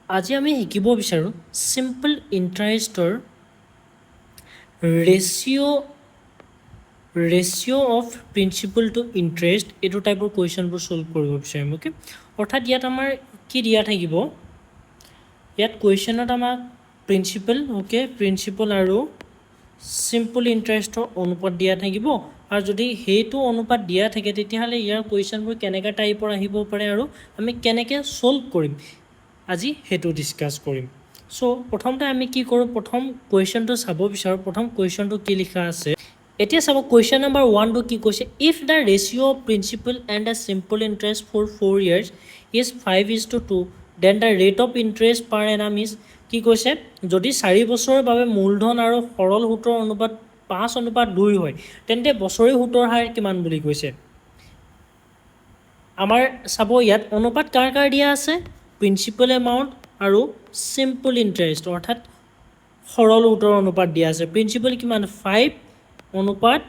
আজি আমি শিকিব বিচাৰোঁ simple ইণ্টাৰেষ্টৰ ratio of principal to interest, এইটো টাইপৰ কুৱেশ্যনবোৰ ছল্ভ কৰিব বিচাৰিম, অ'কে। অৰ্থাৎ ইয়াত আমাৰ কি দিয়া থাকিব? ইয়াত কুৱেশ্যনত আমাক প্ৰিন্সিপাল, অ'কে, প্ৰিন্সিপাল আৰু চিম্পল ইণ্টাৰেষ্টৰ অনুপাত দিয়া থাকিব। আৰু যদি সেইটো অনুপাত দিয়া থাকে, তেতিয়াহ'লে ইয়াৰ কুৱেশ্যনবোৰ কেনেকুৱা টাইপৰ আহিব পাৰে আৰু আমি কেনেকৈ ছল্ভ কৰিম, আজি সেইটো ডিছকাছ কৰিম। চ' প্ৰথমতে আমি কি কৰোঁ? প্ৰথম কুৱেশ্যনটো চাব বিচাৰোঁ। প্ৰথম কুৱেশ্যনটো কি লিখা আছে? এতিয়া চাব, কুৱেশ্যন নম্বৰ ওৱানটো কি কৈছে? If the ratio of principal and the simple interest for 4 years is 5:2, then the rate of interest per annum is? কি কৈছে? যদি 4 বছৰৰ বাবে মূলধন আৰু সৰল সুতৰ অনুপাত 5:2 হয়, তেন্তে বছৰি সুতৰ হাৰ কিমান বুলি কৈছে। আমাৰ চাব, ইয়াত অনুপাত কাৰ কাৰ দিয়া আছে? প্ৰিন্সিপাল এমাউণ্ট আৰু চিম্পল ইণ্টাৰেষ্ট, অৰ্থাৎ সৰল সুতৰ অনুপাত দিয়া আছে। প্ৰিন্সিপাল কিমান? 5 অনুপাত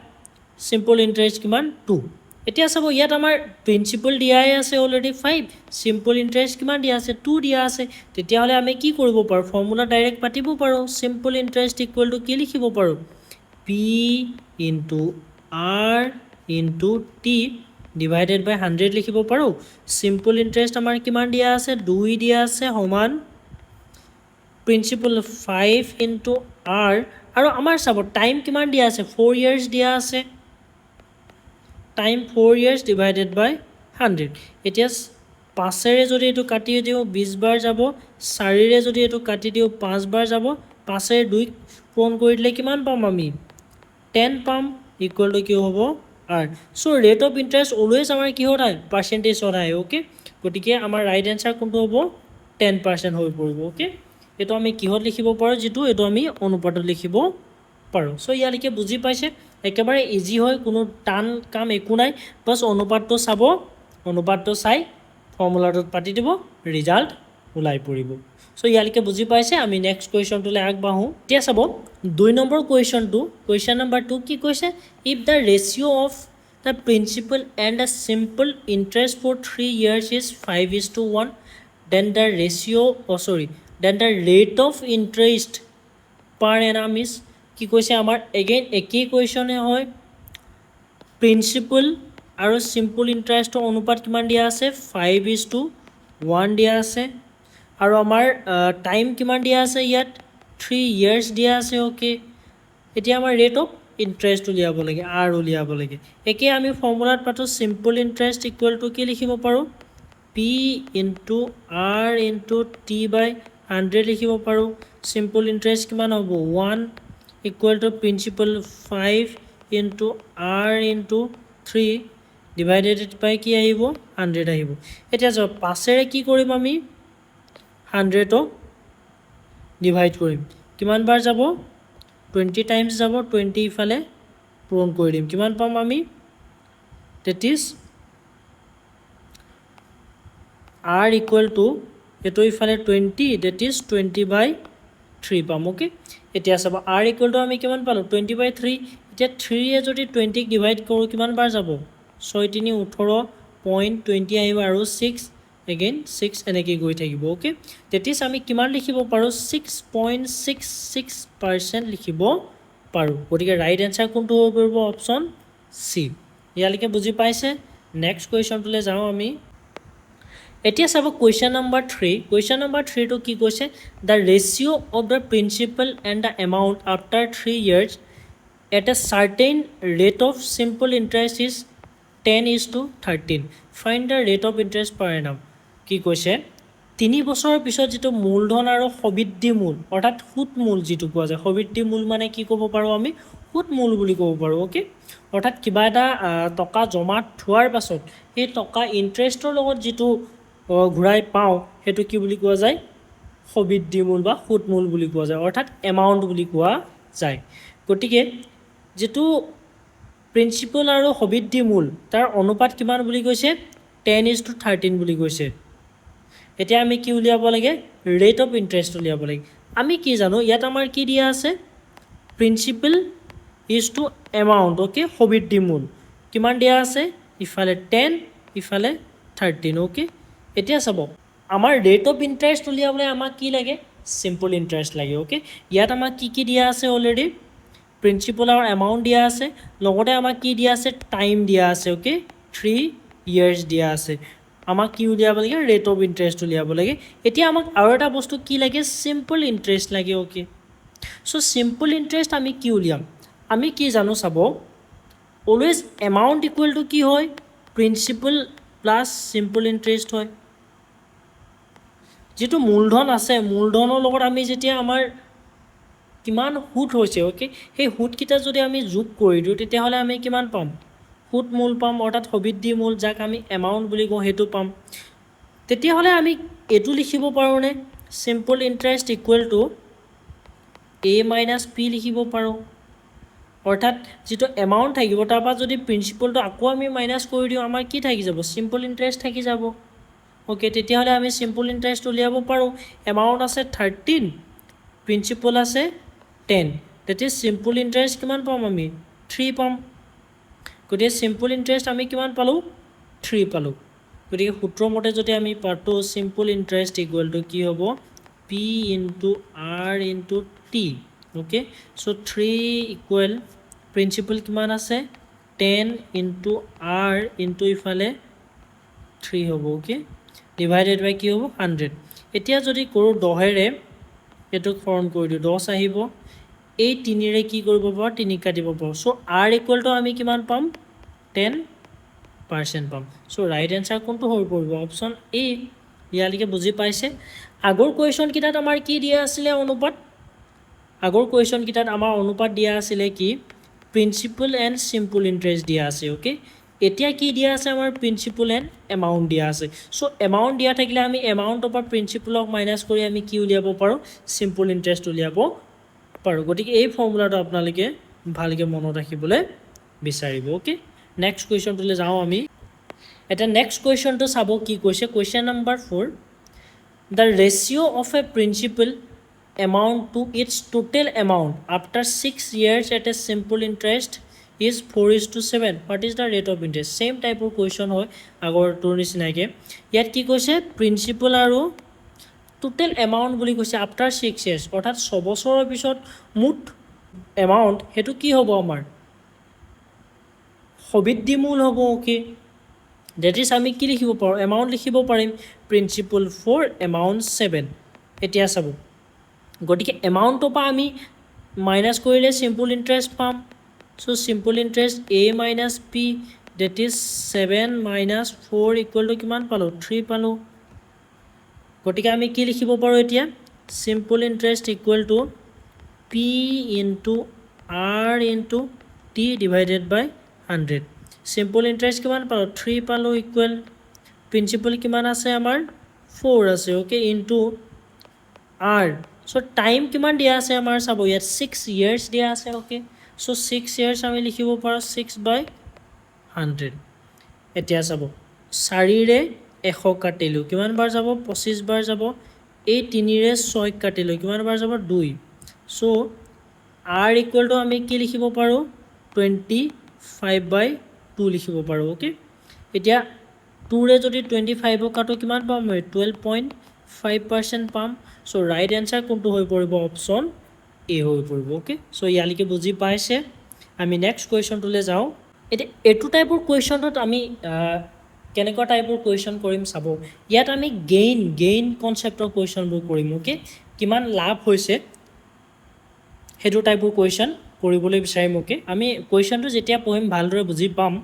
চিম্পল ইণ্টাৰেষ্ট কিমান? 2। এতিয়া চাব, ইয়াত আমাৰ প্ৰিন্সিপাল দিয়াই আছে অলৰেডি 5। চিম্পল ইণ্টাৰেষ্ট কিমান দিয়া আছে? 2 দিয়া আছে। তেতিয়াহ'লে আমি কি কৰিব পাৰোঁ? ফৰ্মুলা ডাইৰেক্ট পাতিব পাৰোঁ। চিম্পল ইণ্টাৰেষ্ট ইকুৱেল টু কি লিখিব পাৰোঁ? P into R into T divided by 100 লিখিব পাৰোঁ। চিম্পল ইণ্টাৰেষ্ট আমাৰ কিমান দিয়া আছে? 2 দিয়া আছে, সমান প্ৰিন্সিপাল 5 ইনটু আৰ। আৰু আমাৰ চাব, টাইম কিমান দিয়া আছে? 4 ইয়াৰ্ছ দিয়া আছে। Time 4 years divided by 100। এতিয়া পাঁচেৰে যদি এইটো কাটি দিওঁ, 20 বাৰ যাব। চাৰিৰে যদি এইটো কাটি দিওঁ, পাঁচবাৰ যাব। পাঁচেৰে দুইক পূৰণ কৰি দিলে কিমান পাম আমি? 10 পাম। ইকুৱেল টু কি হ'ব? R. So rate of interest always আমাৰ কিহত আহে? পাৰ্চেণ্টেজত আহে, অ'কে। গতিকে আমাৰ ৰাইট এনচাৰ কোনটো হ'ব? 10% হৈ পৰিব, অ'কে। এইটো আমি কিহত লিখিব পাৰোঁ? যিটো এইটো আমি অনুপাতত লিখিব পাৰোঁ। চ' ইয়ালৈকে বুজি পাইছে? একেবাৰে ইজি হয়, কোনো টান কাম একো নাই। বাছ অনুপাতটো চাব, অনুপাতটো চাই ফৰ্মুলাটোত পাতি দিব, ৰিজাল্ট ওলাই পৰিব। চ' ইয়ালৈকে বুজি পাইছে? আমি নেক্সট কুৱেশ্যনটোলৈ আগবাঢ়োঁ। এতিয়া চাব, 2 নম্বৰ কুৱেশ্যনটো, কুৱেশ্যন নম্বৰ 2 কি কৈছে? If the ratio of the principal and the simple interest for 3 years is 5:1, then the ratio, oh sorry, then the rate of interest per annum is? কি কৈছে? আমাৰ এগেইন একেই কুৱেশ্যনে হয়। প্ৰিন্সিপাল আৰু simple ইণ্টাৰেষ্টৰ অনুপাত কিমান দিয়া আছে? 5:1 দিয়া আছে। আৰু আমাৰ টাইম কিমান দিয়া আছে ইয়াত? 3 ইয়েৰ্ছ দিয়া আছে, অ'কে। এতিয়া আমাৰ ৰেট অফ ইণ্টাৰেষ্ট উলিয়াব লাগে, আৰ উলিয়াব লাগে। একে আমি ফৰ্মুলাত পাতোঁ। চিম্পল ইণ্টাৰেষ্ট ইকুৱেল টু কি লিখিব পাৰোঁ? P into R into T by 100 লিখিব পাৰোঁ। চিম্পল ইণ্টাৰেষ্ট কিমান হ'ব? 1 equal to principal 5 into R into 3 divided by কি আহিব? 100 আহিব। এতিয়া চাওক, পাঁচেৰে কি কৰিম আমি? 100ক ডিভাইড কৰিম। কিমান বাৰ যাব? 20 টাইমছ যাব। 20 ইফালে পূৰণ কৰি দিম। কিমান পাম আমি? That is R equal to এইটো ইফালে 20, that is 20 by 3 পাম, অ'কে। এতিয়া চাব, আৰ ইকুৱেল টু আমি কিমান পালোঁ? 20 বাই 3। এতিয়া থ্ৰীয়ে যদি 20ক ডিভাইড কৰোঁ, কিমান বাৰ যাব? ছয় তিনি 18, পইণ্ট 20 আহিব আৰু ছিক্স, এগেইন ছিক্স, এনেকৈ গৈ থাকিব, অ'কে। That is আমি কিমান লিখিব পাৰোঁ? 6.66% লিখিব পাৰোঁ। গতিকে ৰাইট এনচাৰ কোনটো হ'ব পাৰিব? Option C. ইয়ালৈকে বুজি পাইছে? নেক্সট কুৱেশ্যনটোলৈ যাওঁ আমি। এতিয়া চাব, question number 3। Question number 3টো কি কৈছে? The ratio of the principal and the amount after 3 years at a certain rate of simple interest is 10:13. Find the rate of interest per annum. কি কৈছে? 3 বছৰৰ পিছত যিটো মূলধন আৰু সবৃদ্ধি মূল, অৰ্থাৎ সুত মূল যিটো কোৱা যায়, সবৃদ্ধি মূল মানে কি ক'ব পাৰোঁ আমি? সুত মূল বুলি ক'ব পাৰোঁ, অ'কে। অৰ্থাৎ কিবা এটা টকা জমা থোৱাৰ পাছত সেই টকা ইণ্টাৰেষ্টৰ লগত যিটো ঘূৰাই পাওঁ, সেইটো কি বুলি কোৱা যায়? সবৃদ্ধি মূল বা সুত মূল বুলি কোৱা যায়, অৰ্থাৎ এমাউণ্ট বুলি কোৱা যায়। গতিকে যিটো প্ৰিন্সিপাল আৰু সবৃদ্ধি মূল, তাৰ অনুপাত কিমান বুলি কৈছে? 10:13 বুলি কৈছে। এতিয়া আমি কি উলিয়াব লাগে? ৰেট অফ ইণ্টাৰেষ্ট উলিয়াব লাগে। আমি কি জানো? ইয়াত আমাৰ কি দিয়া আছে? Principal is to amount, okay. সবৃদ্ধি মূল কিমান দিয়া আছে? ইফালে 10, ইফালে 13, অ'কে। এতিয়া চাব, আমাৰ ৰেট অফ ইণ্টাৰেষ্ট উলিয়াবলৈ আমাক কি লাগে? চিম্পল ইণ্টাৰেষ্ট লাগে, অ'কে। ইয়াত আমাক কি কি দিয়া আছে? অলৰেডি প্ৰিন্সিপাল আৰু এমাউণ্ট দিয়া আছে। লগতে আমাক কি দিয়া আছে? টাইম দিয়া আছে, অ'কে, 3 ইয়েৰ্ছ দিয়া আছে। আমাক কি উলিয়াব লাগে? ৰেট অফ ইণ্টাৰেষ্ট উলিয়াব লাগে। এতিয়া আমাক আৰু এটা বস্তু কি লাগে? চিম্পল ইণ্টাৰেষ্ট লাগে, অ'কে। চ' চিম্পল ইণ্টাৰেষ্ট আমি কি উলিয়াম? আমি কি জানো চাব, অলৱেজ এমাউণ্ট ইকুৱেল টু কি হয়? প্ৰিন্সিপাল প্লাছ চিম্পল ইণ্টাৰেষ্ট হয়। যিটো মূলধন আছে, মূলধনৰ লগত আমি যেতিয়া আমাৰ কিমান সুত হৈছে, অ'কে, সেই সুতকেইটা যদি আমি যোগ কৰি দিওঁ, তেতিয়াহ'লে আমি কিমান পাম? সুত মূল পাম, অৰ্থাৎ সবৃদ্ধি মূল, যাক আমি এমাউণ্ট বুলি কওঁ, সেইটো পাম। তেতিয়াহ'লে আমি এইটো লিখিব পাৰোঁনে? Simple interest equal to A minus P লিখিব পাৰোঁ। অৰ্থাৎ যিটো এমাউণ্ট থাকিব, তাৰপৰা যদি প্ৰিন্সিপালটো আকৌ আমি মাইনাছ কৰি দিওঁ, আমাৰ কি থাকি যাব? চিম্পল ইণ্টাৰেষ্ট থাকি যাব, অ'কে। তেতিয়াহ'লে আমি চিম্পল ইণ্টাৰেষ্ট উলিয়াব পাৰোঁ। এমাউণ্ট আছে 13, প্ৰিন্সিপাল আছে 10, তেতিয়া চিম্পল ইণ্টাৰেষ্ট কিমান পাম আমি? থ্ৰী পাম। গতিকে চিম্পল ইণ্টাৰেষ্ট আমি কিমান পালোঁ? থ্ৰী পালোঁ। গতিকে সূত্ৰমতে যদি আমি পাতোঁ, চিম্পল ইণ্টাৰেষ্ট ইকুৱেল টু কি হ'ব? P into R into T, okay. So three equal principal কিমান আছে? টেন ইনটু আৰ ইনটু ইফালে থ্ৰী হ'ব, অ'কে, ডিভাইডেড বাই কি হ'ব? 100। এতিয়া যদি কৰোঁ, 10ৰে এইটোক হৰণ কৰি দিওঁ, 10 আহিব। এই তিনিৰে কি কৰিব পাৰোঁ? তিনি কাটিব পাৰোঁ। চ' আৰ ইকুৱেল টু আমি কিমান পাম? 10% পাম। চ' ৰাইট এনচাৰ কোনটো হৈ পৰিব? Option A. ইয়ালৈকে বুজি পাইছে? আগৰ কুৱেশ্যনকেইটাত আমাৰ কি দিয়া আছিলে অনুপাত? আগৰ কুৱেশ্যনকেইটাত আমাৰ অনুপাত দিয়া আছিলে কি? প্ৰিন্সিপাল এণ্ড চিম্পল ইণ্টাৰেষ্ট দিয়া আছে, অ'কে। এতিয়া কি দিয়া আছে আমাৰ? প্ৰিন্সিপাল এণ্ড এমাউণ্ট দিয়া আছে। চ' এমাউণ্ট দিয়া থাকিলে আমি এমাউণ্টৰ পৰা প্ৰিন্সিপালক মাইনাছ কৰি আমি কি উলিয়াব পাৰোঁ? চিম্পল ইণ্টাৰেষ্ট উলিয়াব পাৰোঁ। গতিকে এই ফৰ্মুলাটো আপোনালোকে ভালকৈ মনত ৰাখিবলৈ বিচাৰিব, অ'কে। নেক্সট কুৱেশ্যনটোলৈ যাওঁ আমি। এতিয়া নেক্সট কুৱেশ্যনটো চাব কি কৈছে। Question number 4: the ratio of a principal amount to its total amount after 6 years at a simple interest is 4:7. What is the rate of interest? Same টাইপৰ কুৱেশ্যন হয় আগৰটোৰ নিচিনাকৈ। ইয়াত কি কৈছে? প্ৰিন্সিপাল আৰু টোটেল এমাউণ্ট বুলি কৈছে আফটাৰ 6 ইয়েৰ্ছ, অৰ্থাৎ 6 বছৰৰ পিছত মুঠ এমাউণ্ট, সেইটো কি হ'ব? আমাৰ সবৃদ্ধি মূল হ'ব, অ'কে। That is আমি কি লিখিব পাৰোঁ? এমাউণ্ট লিখিব পাৰিম প্ৰিন্সিপাল ফ'ৰ, এমাউণ্ট ছেভেন। এতিয়া চাব, গতিকে এমাউণ্টৰ পৰা আমি মাইনাছ কৰিলে চিম্পল ইণ্টাৰেষ্ট পাম। So simple interest A minus P, that is seven minus four equal to কিমান পালোঁ? থ্ৰী পালোঁ। গতিকে আমি কি লিখিব পাৰোঁ এতিয়া? Simple interest equal to P into R into T divided by 100. Simple interest কিমান পালোঁ? থ্ৰী পালোঁ। ইকুৱেল প্ৰিন্সিপাল কিমান আছে আমাৰ? ফ'ৰ আছে, okay, into R. So time কিমান দিয়া আছে আমাৰ চাব, ইয়াত 6 ইয়েৰ্ছ দিয়া আছে, অ'কে। চ' 6 ইয়েৰ্ছ আমি লিখিব পাৰোঁ 6 বাই 100। এতিয়া চাব, চাৰিৰে 100 কাটিলোঁ, কিমান বাৰ যাব? 25 বাৰ যাব। এই তিনিৰে ছয় কাটিলোঁ, কিমান বাৰ যাব? দুই। চ' আৰ ইকুৱেল টু আমি কি লিখিব পাৰোঁ? 25 বাই 2 লিখিব পাৰোঁ, অ'কে। এতিয়া টুৰে যদি 25ক কাটো, কিমান পাম আমি? 12.5% পাম। চ' ৰাইট এনচাৰ কোনটো হৈ পৰিব? অপশ্যন এ হৈ পৰিব, অ'কে। চ' ইয়ালৈকে বুজি পাইছে? আমি নেক্সট কুৱেশ্যনটোলৈ যাওঁ। এতিয়া এইটো টাইপৰ কুৱেশ্যনটোত আমি কেনেকুৱা টাইপৰ কুৱেশ্যন কৰিম চাব। ইয়াত আমি গেইন কনচেপ্টৰ কুৱেশ্যনবোৰ কৰিম, অ'কে। কিমান লাভ হৈছে, সেইটো টাইপৰ কুৱেশ্যন কৰিবলৈ বিচাৰিম, অ'কে। আমি কুৱেশ্যনটো যেতিয়া পঢ়িম, ভালদৰে বুজি পাম।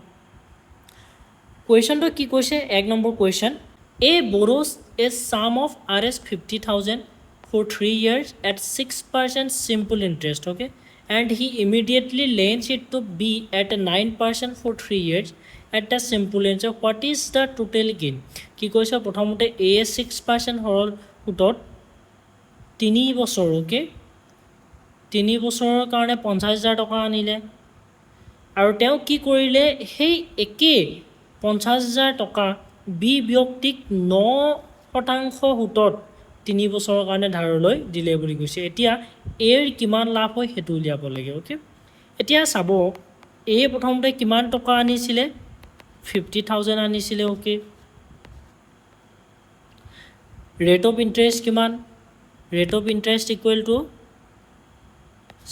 কুৱেশ্যনটো কি কৈছে? 1 number question: A borrows a sum of Rs 50,000 for 3 years at 6% simple interest, okay, and he immediately lends it to B at 9% for 3 years at the simple interest. What is the total gain? কি কৈছে? প্ৰথমতে এ 6% সৰল সুতত 3 বছৰ, okay, 3 বছৰৰ কাৰণে 50,000 টকা আনিলে আৰু তেওঁ কি কৰিলে? সেই একেই 50,000 টকা বি ব্যক্তিক 9% সুতত 3 বছৰৰ কাৰণে ধাৰলৈ দিলে বুলি কৈছে। এতিয়া এৰ কিমান লাভ হয়, সেইটো উলিয়াব লাগে, অ'কে। এতিয়া চাব, এ প্ৰথমতে কিমান টকা আনিছিলে? 50,000 আনিছিলে, অ'কে। ৰেট অফ ইণ্টাৰেষ্ট কিমান? Rate of interest equal to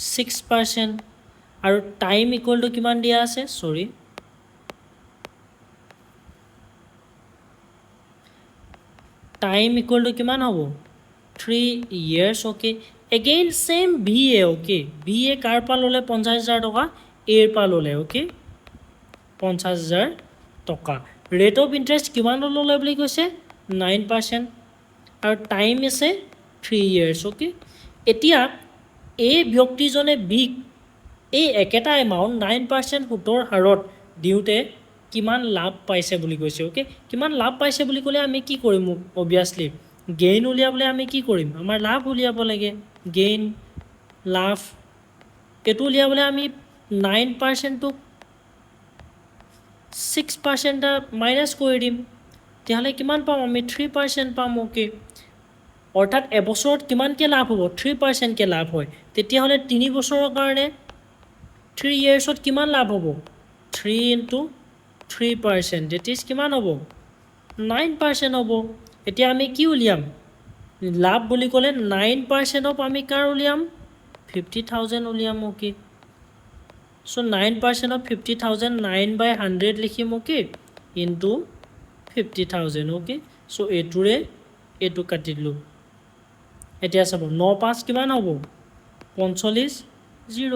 6% আৰু টাইম ইকুৱেল টু কিমান দিয়া আছে? চৰি, টাইম ইকুৱেল টু কিমান হ'ব? 3 years, okay. Again same B A, okay. B A কাৰ পৰা ল'লে 50,000 টকা? এৰ পৰা ল'লে, অ'কে, 50,000 টকা। ৰেট অফ ইণ্টাৰেষ্ট কিমানত ল'লে বুলি কৈছে? 9% আৰু টাইম আছে 3 ইয়েৰ্ছ, অ'কে। এতিয়া এই ব্যক্তিজনে বিক এই একেটা এমাউণ্ট 9% সুতৰ হাৰত দিওঁতে কিমান লাভ পাইছে বুলি কৈছে, অ'কে। কিমান লাভ পাইছে বুলি ক'লে আমি কি কৰিম? অভিয়াছলি গেইন উলিয়াবলৈ আমি কি কৰিম? আমাৰ লাভ উলিয়াব লাগে। গেইন, লাভ, এইটো উলিয়াবলৈ আমি 9%টোক 6% মাইনাছ কৰি দিম। তেতিয়াহ'লে কিমান পাম আমি? 3% পাম, অ'কে। অৰ্থাৎ এবছৰত কিমানকৈ লাভ হ'ব? 3%কৈ লাভ হয়। তেতিয়াহ'লে 3 বছৰৰ কাৰণে, 3 ইয়েৰ্ছত কিমান লাভ হ'ব? 3 into 3%, that is কিমান হ'ব? 9% হ'ব। এতিয়া আমি কি উলিয়াম? লাভ বুলি ক'লে 9% অফ আমি কাৰ উলিয়াম? 50,000 উলিয়াম, okay. So 9% of 50,000, 9 by 100 লিখিম, okay, into 50,000, okay. So এইটোৰে এইটো কাটি দিলোঁ। এতিয়া চাব, ন পাঁচ কিমান হ'ব? 45, জিৰ'।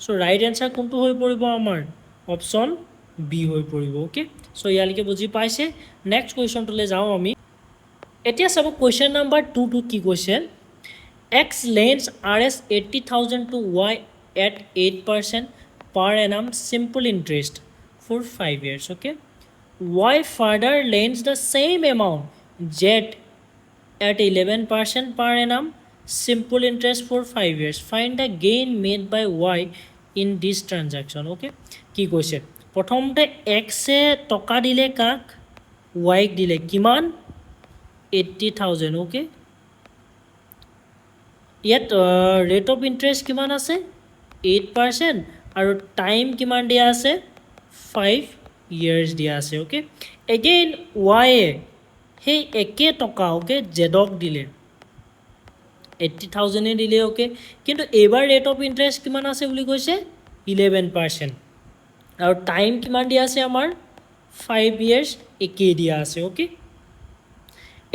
চ' ৰাইট এনচাৰ কোনটো হৈ পৰিব আমাৰ? অপশ্যন বি হৈ পৰিব, অ'কে। চ' ইয়ালৈকে বুজি পাইছে? নেক্সট কুৱেশ্যনটোলৈ যাওঁ আমি। এতিয়া চাব, কুৱেশ্যন নাম্বাৰ টুটো কি কৈছে? X lends Rs 80,000 to Y at 8% per annum simple interest for 5 years, okay. Y further lends the same amount Z at 11% per annum simple interest for 5 years. Find the gain made by Y in this transaction, okay? কি কৈছে? প্ৰথমতে এক্সে টকা দিলে কাক? ৱাইক দিলে। কিমান? 80,000, okay. ইয়াত ৰেট অফ ইণ্টাৰেষ্ট কিমান আছে? 8% আৰু টাইম কিমান দিয়া আছে? 5 ইয়েৰ্ছ দিয়া আছে, অ'কে। এগেইন ৱাইয়ে সেই একে টকা, অ'কে, জেডক দিলে। 80,000-এ দিলে, অ'কে। কিন্তু এইবাৰ ৰেট অফ ইণ্টাৰেষ্ট কিমান আছে বুলি কৈছে? 11% আৰু টাইম কিমান দিয়া আছে আমাৰ? 5 ইয়েৰ্ছ একেই দিয়া আছে, অ'কে।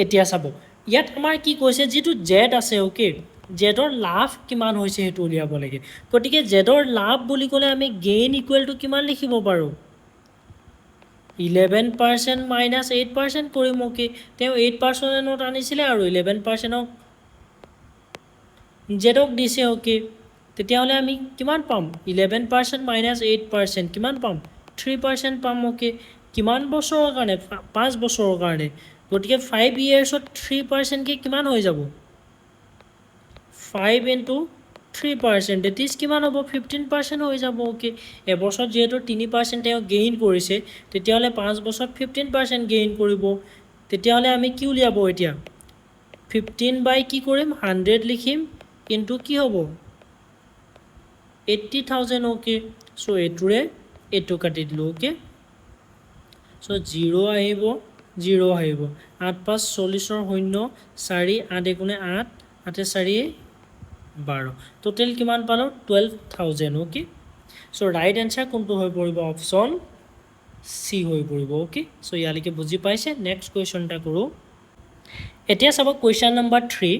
এতিয়া চাব, ইয়াত আমাৰ কি কৈছে? যিটো জেড আছে, অ'কে, জেডৰ লাভ কিমান হৈছে সেইটো উলিয়াব লাগে। গতিকে জেডৰ লাভ বুলি ক'লে আমি গেইন ইকুৱেল টু কিমান লিখিব পাৰোঁ? 11% মাইনাছ 8% কৰিম, অ'কে। তেওঁ 8%ত আনিছিলে আৰু 11%ক জেডক দিছে, অ'কে। তেতিয়াহ'লে আমি কিমান পাম? 11% মাইনাছ 8% কিমান পাম? 3% পাম, অ'কে। কিমান বছৰৰ কাৰণে? 5 বছৰৰ কাৰণে। গতিকে 5 ইয়েৰ্ছত 3%কৈ কিমান হৈ যাব? 5 into 3%, that is কিমান হ'ব? 15% হৈ যাব, অ'কে। এবছৰত যিহেতু 3% তেওঁ গেইন কৰিছে, তেতিয়াহ'লে 5 বছৰত 15% গেইন কৰিব। তেতিয়াহ'লে আমি কি উলিয়াব এতিয়া? 15 বাই কি কৰিম? 100 লিখিম, ইনটু কি হ'ব? 80,000, অ'কে। চ' এইটোৰে এইটো কাটি দিলোঁ, অ'কে। চ' জিৰ' আহিব, জিৰ' আহিব। আঠ পাঁচ 40ৰ শূন্য চাৰি, আঠ এগুণে আঠ, আঠে চাৰি 12। টোটেল কিমান পালোঁ? 12,000, okay. So right answer কোনটো হৈ পৰিব? অপশ্যন চি হৈ পৰিব, অ'কে। চ' ইয়ালৈকে বুজি পাইছে? নেক্সট কুৱেশ্যন এটা কৰোঁ। এতিয়া চাব, question number 3।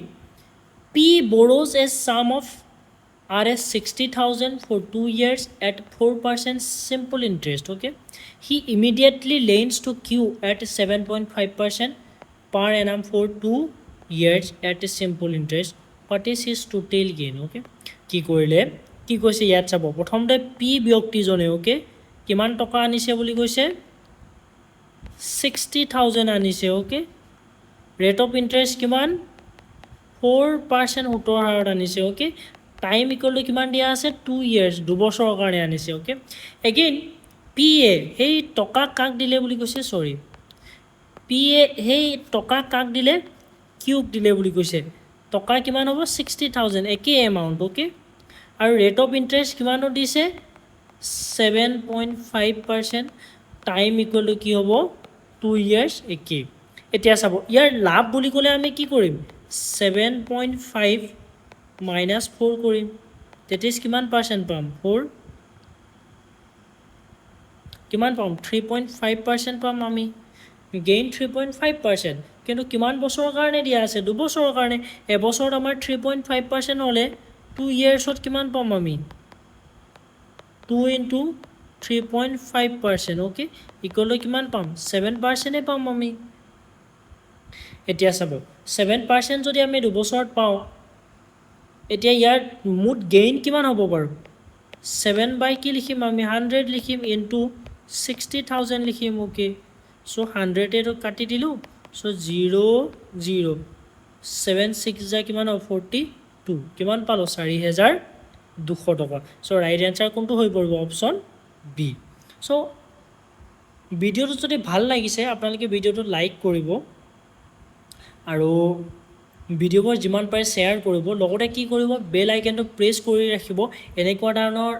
P borrows a sum of Rs 60,000 for 2 years at 4% simple interest, okay. He immediately lends to Q at 7.5% per annum for 2 years at a simple interest. What is his total gain? Okay, কি কৰিলে? কি কৈছে ইয়াত চাব। প্ৰথমতে P ব্যক্তিজনে, okay, কিমান টকা আনিছে বুলি কৈছে? 60,000 আনিছে, অ'কে। ৰেট অফ ইণ্টাৰেষ্ট কিমান? 4% সুতৰ হাৰত আনিছে, অ'কে। টাইম ইকুৱেল টু কিমান দিয়া আছে? 2 ইয়েৰ্ছ, 2 বছৰৰ কাৰণে আনিছে, অ'কে। এগেইন পি এ সেই টকা কাক দিলে বুলি কৈছে? চৰি, পি এ সেই টকা কাক দিলে? কিউক দিলে বুলি কৈছে। টকা কিমান হ'ব? 60,000, একেই এমাউণ্ট, অ'কে। আৰু ৰেট অফ ইণ্টাৰেষ্ট কিমানো দিছে? 7.5%। টাইম ইকুৱেল টু কি হ'ব? 2 ইয়েৰ্ছ, একেই। এতিয়া চাব, ইয়াৰ লাভ বুলি ক'লে আমি কি কৰিম? 7.5 minus 4 কৰিম। That is কিমান পাৰ্চেণ্ট পাম? ফ'ৰ কিমান পাম? 3.5% পাম আমি গেইন, 3.5%। কিন্তু কিমান বছৰৰ কাৰণে দিয়া আছে? 2 বছৰৰ কাৰণে। এবছৰত আমাৰ 3.5% হ'লে 2 ইয়েৰ্ছত কিমান পাম আমি? 2 into 3.5%, okay, equal to কিমান পাম? 7 পাৰ্চেণ্টেই পাম আমি। এতিয়া চাব, 7% যদি আমি 2 বছৰত পাওঁ, এতিয়া ইয়াৰ মুঠ গেইন কিমান হ'ব বাৰু? ছেভেন বাই কি লিখিম আমি? 100 লিখিম, ইনটু 60,000 লিখিম, অ'কে। চ' হাণ্ড্ৰেডেটো কাটি দিলোঁ। So 0 0, 7 6 za কিমান হ'ব? 42। কিমান পালোঁ? 4,200 টকা। চ' ৰাইট এনচাৰ কোনটো হৈ পৰিব? Option B. চ' ভিডিঅ'টো যদি ভাল লাগিছে, আপোনালোকে ভিডিঅ'টো লাইক কৰিব আৰু ভিডিঅ'বোৰ যিমান পাৰে শ্বেয়াৰ কৰিব। লগতে কি কৰিব? বেল আইকনটো প্ৰেছ কৰি ৰাখিব। এনেকুৱা ধৰণৰ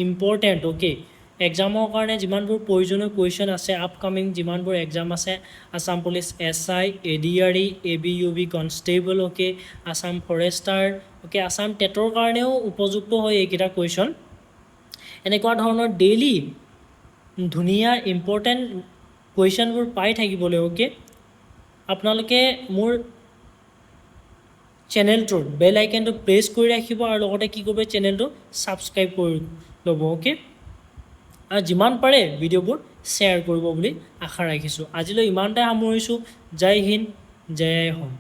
ইম্পৰ্টেণ্ট, অ'কে, এক্সামৰ কাৰণে যিমানবোৰ প্ৰয়োজনীয় কুৱেশ্যন আছে, আপকামিং যিমানবোৰ এক্সাম আছে, Assam police SI, ADRE, AB UB constable, okay, Assam Forester, okay, Assam টেটৰ কাৰণেও উপযুক্ত হয় এইকেইটা কুৱেশ্যন। এনেকুৱা ধৰণৰ ডেইলি ধুনীয়া ইম্পৰ্টেণ্ট কুৱেশ্যনবোৰ পাই থাকিবলৈ, অ'কে, আপোনালোকে মোৰ চেনেলটোৰ বেল আইকনটো প্ৰেছ কৰি ৰাখিব আৰু লগতে কি কৰিব? চেনেলটো ছাবস্ক্ৰাইব কৰি ল'ব, অ'কে, আৰু যিমান পাৰে ভিডিঅ'বোৰ শ্বেয়াৰ কৰিব বুলি আশা ৰাখিছোঁ। আজিলৈ ইমানতে সামৰিছোঁ। জয় হিন্দ, জয় অসম।